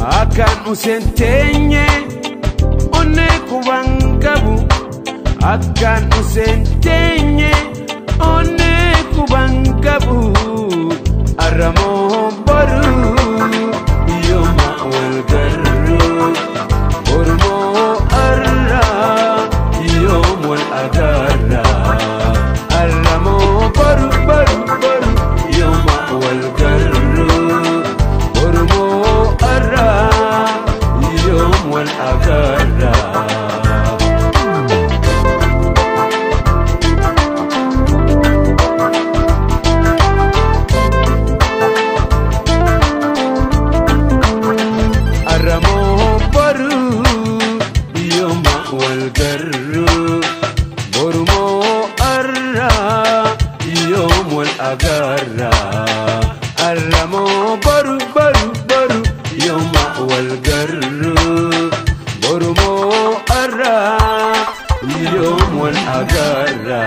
Akkan usenteenye onnee quban qabu. Akkan usenteenye onnee quban qabu. Arramoo boru yooma wal garru. Borumoo arra yoom wal agarra. Arramoo boru boru boru yooma wal garru. Borumoo arra yoom wal agarra. Arramoo boru yooma wal garru. Borumoo arra yoom wal agarra. Arramoo boru boru boru yooma wal garru. Borumoo arra yoom wal agarra.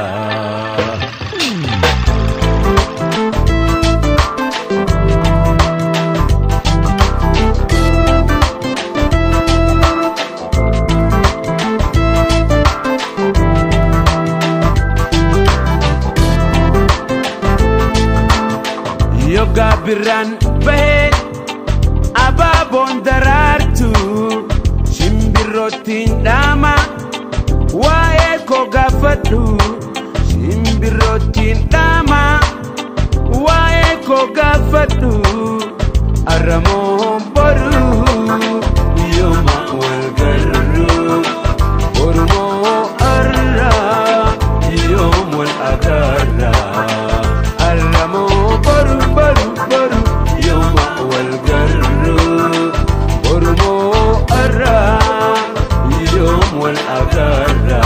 Yoggaa birraan bahee abaaboon daraartu shimbirroottiin dhaama waa'ee koo gaafadhu. Shimbirroottiin dhaama waa'ee koo gaafadhu. Arramoo boru yooma wal garru. Borumoo arra yoom wal agarra. Arramoo boru boru boru yooma wal garru. Borumoo arra yoom wal agarra.